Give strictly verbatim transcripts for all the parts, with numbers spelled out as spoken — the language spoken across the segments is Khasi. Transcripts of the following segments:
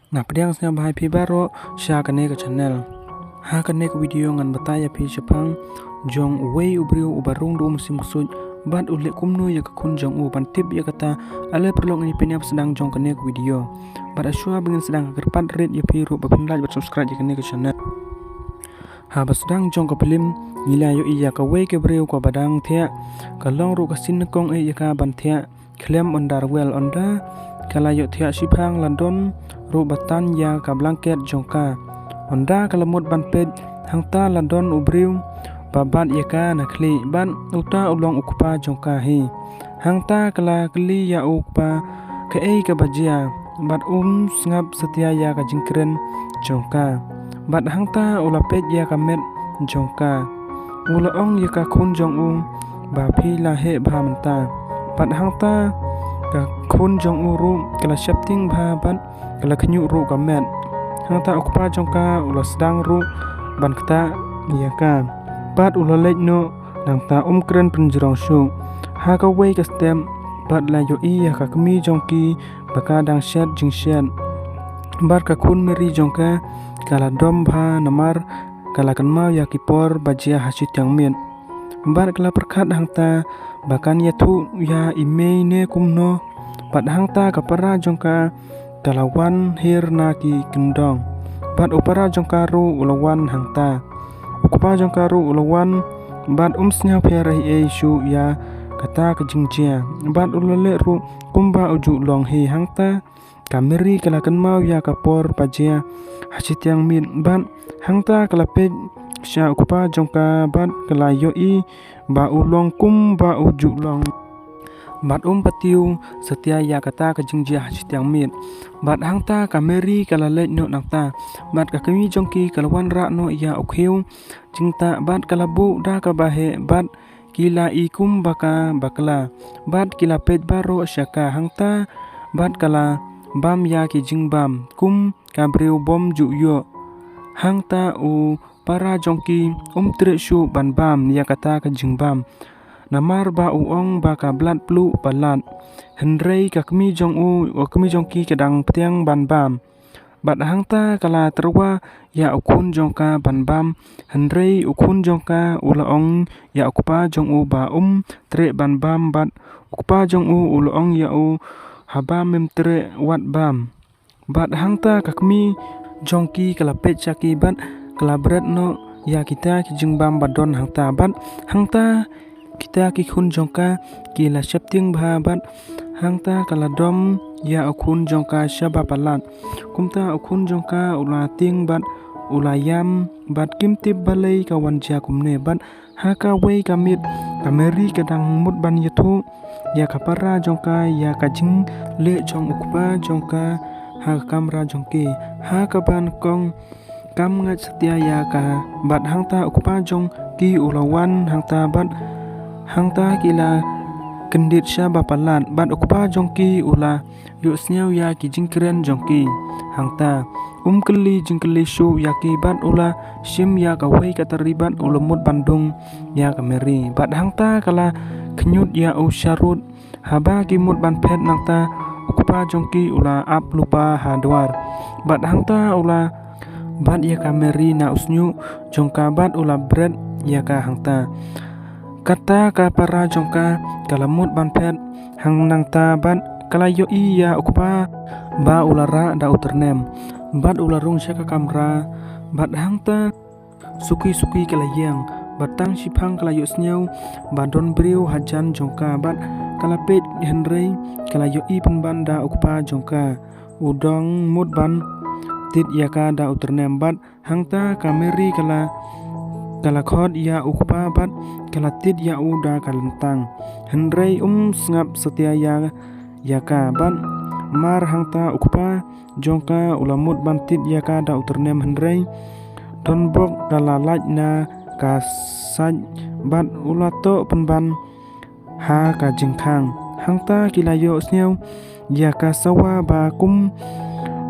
Nga pdiang sngewbha ïa phi baroh sha kane ka channel. Ha kane ka video ngan batai ïa phi shaphang jong uwei u briew uba rung da u mynsiem ksuid bad u leh kumno ïa ka khun jong u. Ban tip ïa kata, ale paralok ngin ïa peit ïa ka sdang jong kane ka video. Bad shuwa ba ngin sdang, nga kyrpad rit ïa phi ruh ba phin like bad subscribe ïa kane ka channel. Haba sdang jong ka phlim ngi la ïohi ïa kawei ka briew kaba dang thiah. Ka long ruh ka sien nyngkong eh ïa ka ban thiah khlem ynda rwel. Ynda ka la ïoh thiah shiphang la don ruh ba tan ïa ka blanket jong ka. Ynda ka la mut ban peit, hangta la don u briew ba bat ïa ka na khlieh bad uta u long u kpa jong ka hi. Hangta ka la kylli ïa u kpa kaei kaba jia bad um sngap satia ïa ka jingkren jong ka. Bad hangta u la peit ïa ka met jong ka. U la ong ïa ka khun jong u ba phi la heh bha mynta. Bad hangta ka khun jong u ruh ka la sheptieng bha bad ka la khñiuh ruh ka met. Hangta u kpa jong ka u la sdang ruh ban ktah ïa ka. Bad u la leit noh nangta um kren pynjrong shuh. Ha kawei ka step bad la ïohi ïa ka kmie jong ki ba ka dang shet jingshet. Bad ka khun Mary jong ka ka la dom bha namar ka la kynmaw ïa ki por ba jia ha shitiang miet. Bad ka la pyrkhat hangta ba kan ïathuh ïa i mei ne kumno. Bad hangta ka para jong ka ka la wan hiar na ki kyndong. Bad u para jong ka ruh u la wan hangta. U kpa jong ka ruh u la wan bad um sngewpher ei ei shuh ïa kata ka jingjia. Bad u la leh ruh kumba u ju long hi. Hangta ka Mary ka la kynmaw ïa ka por ba jia ha shitiang miet bad hangta ka la peit sha u kpa jong ka bad ka la ïohi ba u long kumba u ju long. Bad um patiew satia ïa kata ka jingjia ha shitiang miet. Bad hangta ka Mary ka la leit noh nangta. Bad ka kmie jong ki ka la wanrah noh ïa u khiew jingtah bad ka la buh da kaba heh bad ki la i kumba ka bakla. Bad ki la peit baroh sha ka hangta bad ka la bam ïa ki jingbam kum ka briew bym ju ïoh. Hangta u para jong ki um treh shuh ban bam ïa kata ka jingbam. Namar ba u ong ba ka blad pluh palat. Hynrei ka kmie jong u, ka kmie jong ki ka dang pdiang ban bam. Bad hangta ka la tyrwa ïa u khun jong ka ban bam. Hynrei u khun jong ka u la ong ïa u kpa jong u ba um treh ban bam bad u kpa jong u u la ong ïa u, haba mem treh wat bam. Bad hangta ka kmie jong ki ka la peit sha ki bad ka la bret noh ïa kita ki jingbam ba don hangta bad hangta kita ki khun jong ka ki la sheptieng bha bad hangta ka la dom ïa u khun jong ka shaba palat. Kumta u khun jong ka u la tieng bad u la ïam bad kim tip balei ka wan jia kumne bad ha kawei ka miet ka Mary ka dang mut ban ïathuh ïa ka para jong ka ïa ka jingleh jong u kpa jong ka ha ka kamra jong ki. Ha kaba nyngkong kam ngeit satia ïa ka bad hangta u kpa jong ki u la wan hangta bad hangta ki la kyndit shaba palat bad u kpa jong ki u la ïohsngew ïa ki jingkren jong ki. Hangta um kylli jingkylli shuh ïa ki bad u la shim ïa kawei ka tari bad u la mut ban dung ïa ka Mary bad hangta ka la khñiut ïa u sharud. Haba ki mut ban phet nangta u kpa jong ki u la ap lypa ha dwar bad hangta u la bat ïa ka Mary na u shñiuh jong ka bad u la bret ïa ka hangta. Kata ka para jong ka ka la mut ban phet hang nangta bad ka la ïohi ïa u kpa ba u la rah da u tyrnem bad u la rung sha ka kamra bad hangta suki suki ka la ïeng bad tang shiphang ka la ïohsngew ba don briew hajan jong ka bad ka la peit hynrei ka la ïohi pynban da u kpa jong ka u dang mut ban tied ïa ka da u tyrnem bad hangta ka Mary ka la ka la khot ïa u kpa bad ka la tied ïa u da ka lyntang. Hynrei um sngap satia ïa ïa ka bad mar hangta u kpa jong ka u la mut ban tied ïa ka da u tyrnem hynrei don bok ka la lait na ka sait bad u la toh pynban ha ka jingkhang. Hangta ki la ïohsngew ïa ka sawa ba kum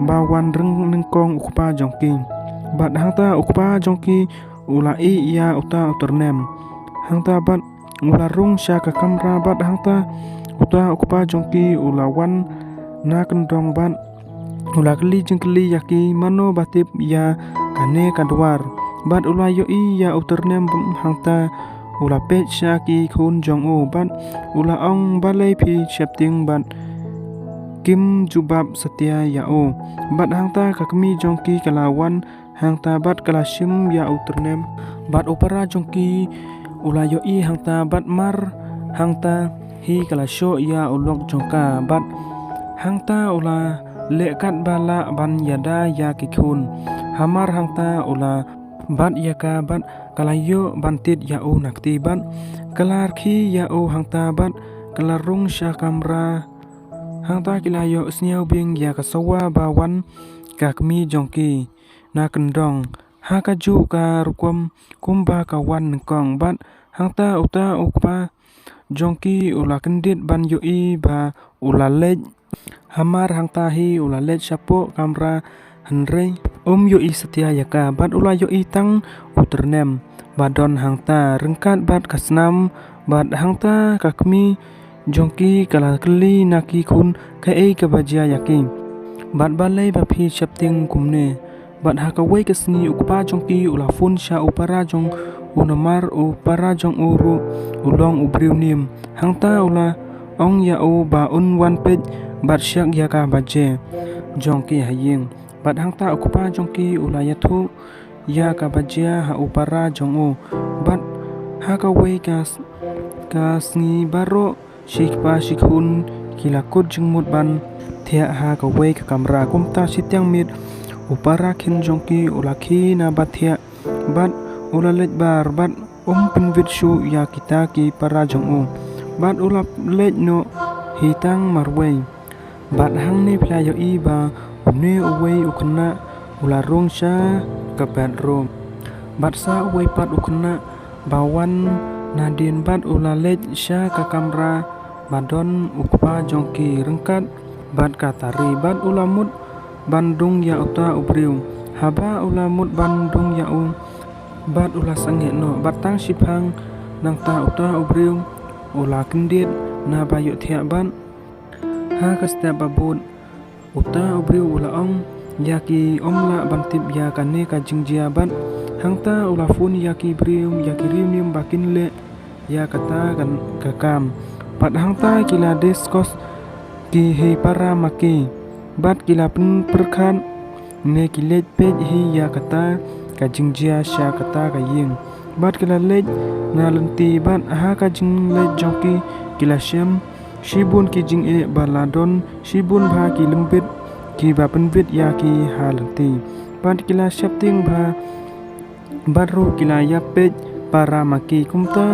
ba wan ryngnyngkong u kpa jong ki bad hangta u kpa jong ki u la ïeh ïa uta u tyrnem. Hangta bad u la rung sha ka kamra bad hangta uta u kpa jong ki u la wan na kyndong bad u la kylli jingkylli ïa ki mano ba tip ïa kane ka dwar. Bad u la ïohi ïa u tyrnem hangta u la peit sha ki khun jong u bad u la ong, balei phi sheptieng bad kim jubab satia ïa u? Bad hangta ka kmie jong ki ka la wan hangta bad ka la shim ïa u tyrnem. Bad u para jong ki u la ïohi hangta bad mar hangta hi ka la shoh ïa u lok jong ka bad hangta u la leh katba lah ban ïada ïa ki khun. Hamar hangta u la bat ïa ka bad ka la ïoh ban tied ïa u na kti bad ka la rkhie ïa u hangta bad ka la rung sha kamra. Hangta ki la ïohsngew biang ïa ka sawa ba wan ka kmie jong ki na kyndong ha kajuh ka rukom kumba ka wan nyngkong bad hangta uta u kpa jong ki u la kyndit ban ïohi ba u la leit. Hamar hangta hi u la leit shapoh kamra hynrei um ïohi satia ïa ka bad u la ïohi tang u tyrnem ba don hangta ryngkat bad ka snam. Bad hangta ka kmie jong ki ka la kylli na ki khun kaei kaba jia ïa ki bad balei ba phi sheptieng kumne. Bad ha kawei ka sngi u kpa jong ki u la phone sha u para jong u namar u para jong u ruh u long u briew nim. Hangta u la ong ïa u ba un wan peit bad shak ïa ka baje jong ki ha ïing. Bad hangta u kpa jong ki u la ïathuh ïa ka baje ha u para jong u. Bad ha kawei ka, ka sngi baroh shi kpa shi khun ki la kut jingmut ban thiah ha kawei ka kamra. Kumta shi tyngka miet u para khin jong ki u la khie na ba thiah bad u la leit bar bad um pynwit shuh ïa kita ki para jong u bad u la leit noh hi tang marwei. Bad hangne phi la ïohi ba une uwei u khynnah u la rung sha ka bedroom. Bad sa uwei pat u khynnah ba wan nadien bad u la leit sha ka kamra ba don u kpa jong ki ryngkat bad ka tari bad u la mut ban dung ïa uta u briew. Haba u la mut ban dung ïa u bad u la sangeh noh bad tang shiphang nangta uta u briew u la kyndit na ba ïohthiah bad ha ka step ba bud uta u briew u la ong ïa ki um lah ban tip ïa kane ka jingjia bad hangta u la phone ïa ki briew ïa ki riewniam ba kin leh ïa kata ka kam. Bad hangta ki la discuss ki hi para ma ki bad ki la pynpyrkhat ne ki leit peit hi ïa kata ka jingjia sha kata ka ïing. Bad ki la leit na lynti bad ha ka jingleit jong ki ki la shem shibun ki jingeh ba la don shibun bha ki lynti ki ba pynbit ïa ki ha lynti. Bad ki la sheptieng bha bad ruh ki la ïa peit para ma ki. Kumta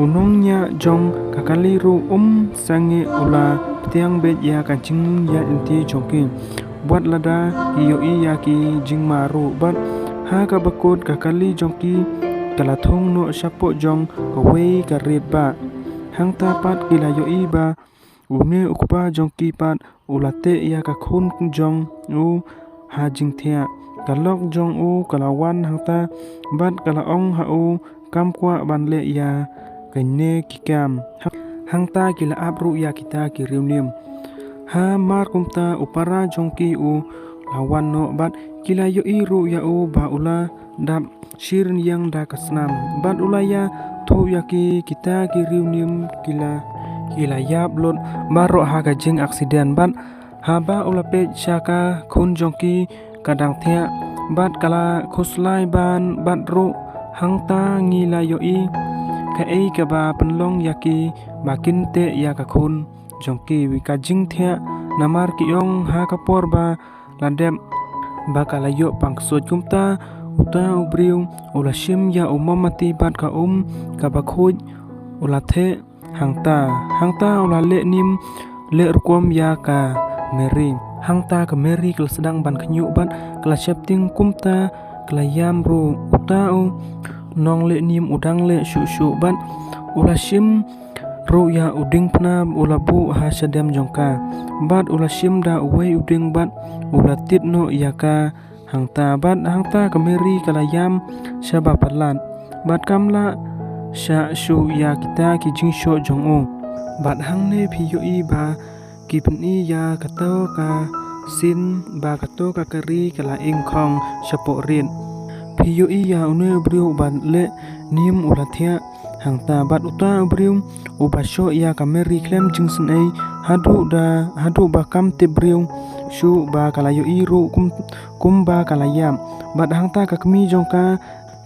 u nongñiah jong ka kali ruh um sangeh u la pdiang beit ïa ka jingïaid lynti jong ki. Wat lada ki ïohi ïa ki jingma ruh bad ha kaba kut ka kali jong ki ka la thung noh shapoh jong kawei ka rit ba hangta pat ki la ïohi ba une u kpa jong ki pat u la teh ïa ka khun jong u ha jingthiah. Ka lok jong u ka la wan hangta bad ka la ong ha u kam kwah ban leh ïa kane ki kam. Hangta ki la ap ruh ïa kita ki riewniam. Hamar kumta u para jong ki u la wan noh bad ki la ïohi ruh ïa u ba u la dap shi rynïeng da ka snam bad u la ïathuh ïa ki kita ki riewniam ki la ki la ïap lut baroh ha ka jing accident bad haba u la peit sha ka khun jong ki ka dang thiah bad ka la khuslai ban bad ruh hangta ngi la ïohi kaei kaba pynlong ïa ki ba kin teh ïa ka khun jong ki wi ka jingthiah namar ki ong ha ka por ba la dep ba ka la ïoh pang ksuid. Kumta uta u briew u la shim ïa u mombati bad ka um kaba khuid u la theh hangta. Hangta u la leh nim leh rukom ïa ka Mary. Hangta ka Mary ka la sdang ban khñiuh bad ka la sheptieng kumta ka la ïam ruh uta u nongleh nim u dang leh shuh shuh bad u la shim ruh ïa u diengphna u la buh ha shadem jong ka bad u la shim da uwei u dieng bad u la tied noh ïa ka hangta bad hangta ka Mary ka la ïam sha ba palat bad kam lah shah shuh ïa kita ki jingshoh jong u. Bad hangne phi ïohi ba ki pyni ïa kato ka Sien ba kato ka kari ka la ing khong shapoh rit. Phi ïohi ïa une u briew uba leh nim u la thiah. Hangta bad uta u briew uba shoh ïa ka Mary khlem jingsnei haduh da, haduh ba kam tip briew shuh ba ka la ïohi ruh kum, kumba ka la ïap. Bad hangta ka kmie jong ka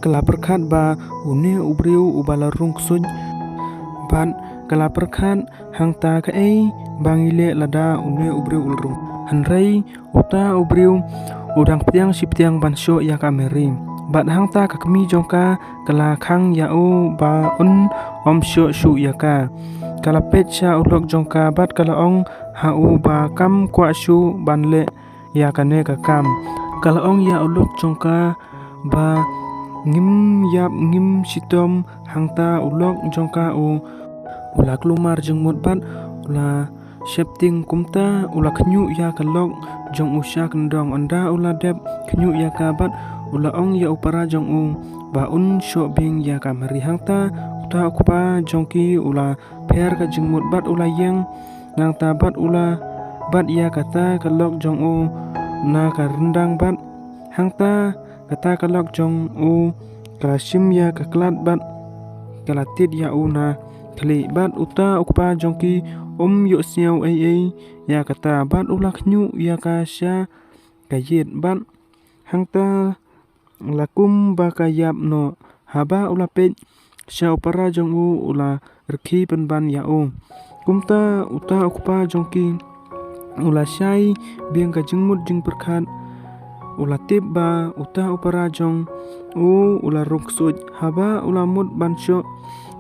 ka la pyrkhat ba une u briew uba la rung ksuid. Bad ka la pyrkhat hangta kaei ba ngi leh lada une u briew u la rung. Hynrei uta u briew u dang pdiang shi pdiang ban shoh ïa ka Mary. Bad hangta ka kmie jong ka ka la khang ïa u ba un ym shoh shuh ïa ka. Ka la peit sha u lok jong ka bad ka la ong ha u ba kam kwah shuh ban leh ïa kane ka kam. Ka la ong ïa u lok jong ka ba ngim ïap ngim shitom. Hangta u lok jong ka u, u la kulmar jingmut bad u la sheptieng. Kumta u la khñiuh ïa ka lok jong u sha kyndong. Ynda u la dep khñiuh ïa ka bad u la ong ïa u para jong u ba un shoh biang ïa ka Mary. Hangta uta u kpa jong ki u la pher ka jingmut bad u la ïeng. Nangta bad u la bat ïa kata ka lok jong u na ka ryndang bad hangta kata ka lok jong u ka la shim ïa ka klat bad ka la tied ïa u na khlieh. Bad uta u kpa jong ki um ïohsngew ei ei ïa kata bad u la khñiuh ïa ka sha ka ïit bad hangta la kum ba ka ïap noh. Haba u la peit sha u para jong u, u la rkhie pynban ïa u. Kumta uta u kpa jong ki u la shai biang ka jingmut jingpyrkhat. U la tip ba uta u para jong u u la rung ksuid. Haba u la mut ban shoh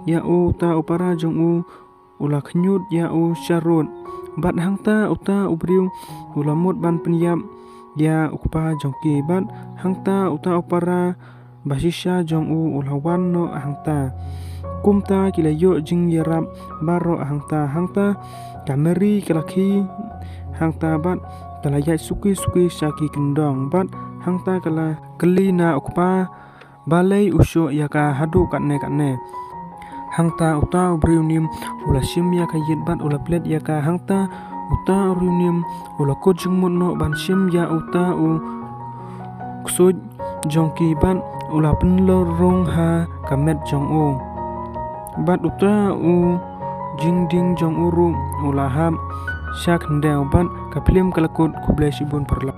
ïa u, uta u para jong u u la khñiuh ïa u sharud. Bad hangta uta u briew u la mut ban pynïap ïa u kpa jong ki bad hangta uta u para ba shisha jong u u la wan noh hangta. Kumta ki la ïoh jingïarap baroh hangta. Hangta ka Mary ka la khie hangta bad ka la ïaid suki suki sha ki kyndong bad hangta ka la kylli na u kpa balei u shoh ïa ka haduh katne katne. Hangta uta u briew nim u la shim ïa ka ïit bad u la plet ïa ka. Hangta uta u briew nim u la kut jingmut noh ban shim ïa uta u ksuid jong ki bad u la pynlorong ha ka met jong u. Bad uta u jingding jong u ruh u la hap sha khyndew bad ka phlim ka la kut. Khublei shibun paralok.